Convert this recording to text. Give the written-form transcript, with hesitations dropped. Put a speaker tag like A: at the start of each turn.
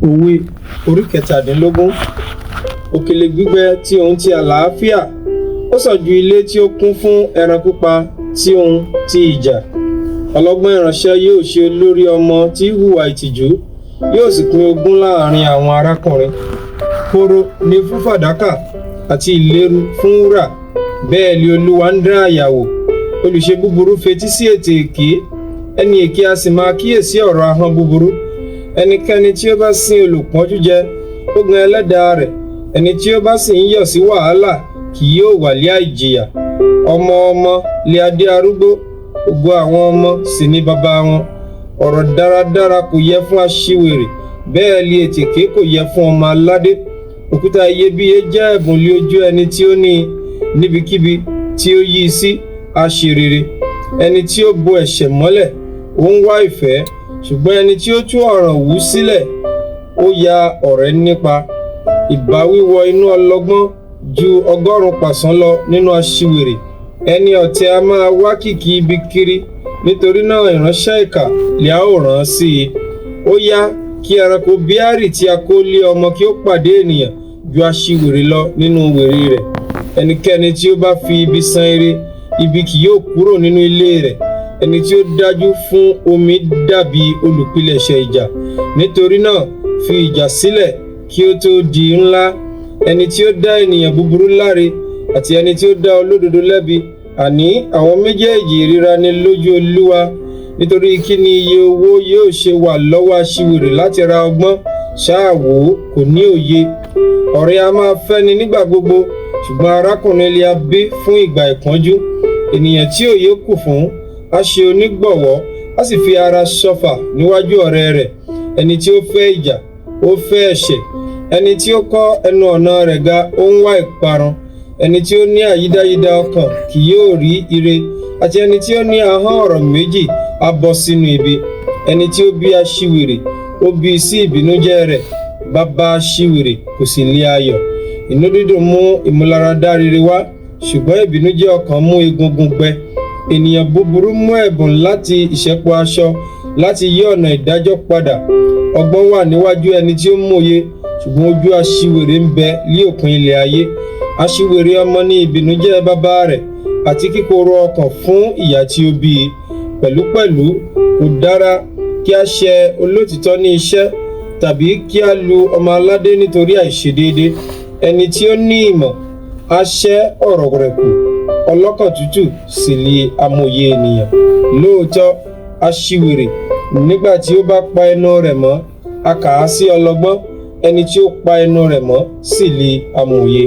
A: Òwe orí 17. Òkèlè gbígbẹ tí òun ti àlàáfíà, ó sàn ju ilé tí ó kún fún ẹran pípa tí òun ti ìjà. Ọlọ́gbọ́n ìránṣẹ́ yóò ṣe olórí ọmọ tí í hùwà ìtìjú, yóò sì pín ogún láàrin àwọn arákùnrin. Koro ni fún fàdákà àti ìléru fún wúrà, bẹ́ẹ̀ li Olúwa ń dán àyà wò. Olùṣe búburú fetí sí ètè èké, ẹni èké a sì máa kíyèsí ọ̀rọ̀ ahọ́n búburú. Ẹnikẹ́ni tí ó bá sín olùpọ́njú jẹ, ó gan ẹlẹ́dàá rẹ̀, ẹni tí ó bá sì ń yọ̀ sí wàhálà kì yóò wà lé àìjìyà. Ọmọ ọmọ lé adé arúgbó, ògo àwọn ọmọ sì ni baba wọn. Ọ̀rọ̀ dáradára kò yẹ fún aṣiwèrè, bẹ́ẹ̀ li ètèké kò yẹ fún ọmọ aládé. Òkúta iyebíye jẹ́ ẹ̀bùn lé ojú ẹni tí ó ní i, níbikíbi tí ó yí i sí, á ṣe rere. Ẹni tí ó bo ẹ̀ṣẹ̀ mọ́lẹ̀, ó ń wá ìfẹ́, ṣùgbọ́n ẹni tí ó tú ọ̀ràn wú sílẹ̀, ó ya ọ̀rẹ́ nípa. Ìbáwí wọ inú ọlọ́gbọ́n ju 100 pàṣán lọ nínú aṣiwèrè. Ẹni ọ̀tẹ̀ a máa wá kìkì ibi kiri, nítorí náà ìránṣẹ́ ìkà lè a ó rán sí i. Ó yá kí ẹranko bíárì tí a kó lé ọmọ kí ó pàdé ènìyàn ju aṣiwèrè lọ nínú wèrè rẹ̀. Ẹnikẹ́ni tí ó bá fi ibi san ire, ibi kì yóò kúrò nínú ilé rẹ̀. Ẹni tí ó dájú fún omi dàbí olùpilẹ̀ṣẹ̀ ìjà, nítorí náà fi ìjà sílẹ̀ kí ó tó di ńlá. Ẹni tí ó dá ènìyàn búburú láre àti ẹni tí ó dá olódodo lẹ́bi, àní àwọn méjèèjì ìríra ni lójú Olúwa. Nítorí kí ni iye owó yóò ṣe wà lọ́wọ́ aṣiwèrè láti ra ọgbọ́n? Ṣáà wò ó, kò ní òye. Ọ̀rẹ́ a máa fẹ́ni nígbà gbogbo, ṣùgbọ́n arákùnrin lè a bí fún ìgbà ìpọ́njú. Ènìyàn tí òye kù fún á ṣe onígbọ̀wọ́, á sì fi ara ṣọfà níwájú ọ̀rẹ́ rẹ̀. Ẹni tí ó fẹ́ ìjà, ó fẹ́ ẹ̀ṣẹ̀. Ẹni tí ó kọ́ ẹnu ọ̀nà rẹ̀ ga, ó ń wá ìparun. Ẹni tí ó ní àyídáyidà ọkàn kì yóò rí ire, àti ẹni tí ó ní ahọ́n ọ̀rọ̀ méjì á bọ́ sínú ibi. Ẹni tí ó bí aṣiwèrè, ó bí sí ìbìnújẹ́ rẹ̀, baba aṣiwèrè kò sì lé ayọ̀. Inú dídùn mú ìmúláradá rere wá, ṣùgbọ́n ìbìnújẹ́ ọkàn mú egungun gbẹ. Ènìyàn búburú mú ẹ̀bùn láti ìṣẹ́po aṣọ láti yí ọ̀nà ìdájọ́ padà. Ọgbọ́n wà níwájú ẹni tí ó mòye, ṣùgbọ́n ojú aṣiwèrè ń bẹ lí òpin ilẹ̀ ayé. Aṣiwèrè ọmọ ní ìbìnújẹ́ baba rẹ̀ àti kíkorò ọkàn fún ìyá tí ó bí i. Pẹ̀lúpẹ̀lú kò dára kí a ṣẹ olótìtọ́ ní iṣẹ́ tàbí kí a lu ọmọ aládé nítorí àìṣedéédé. Ẹni tí ó ní ìmọ̀ á ṣẹ́ ọ̀rọ̀ rẹ̀ kù, ọlọ́kàn tútù sì li amòye ènìyàn. Lóòótọ́, aṣiwèrè nígbà tí ó bá pa ẹnu rẹ̀ mọ́, a kà á sí ọlọ́gbọ́n, ẹni tí ó pa ẹnu rẹ̀ mọ́ sì li amòye.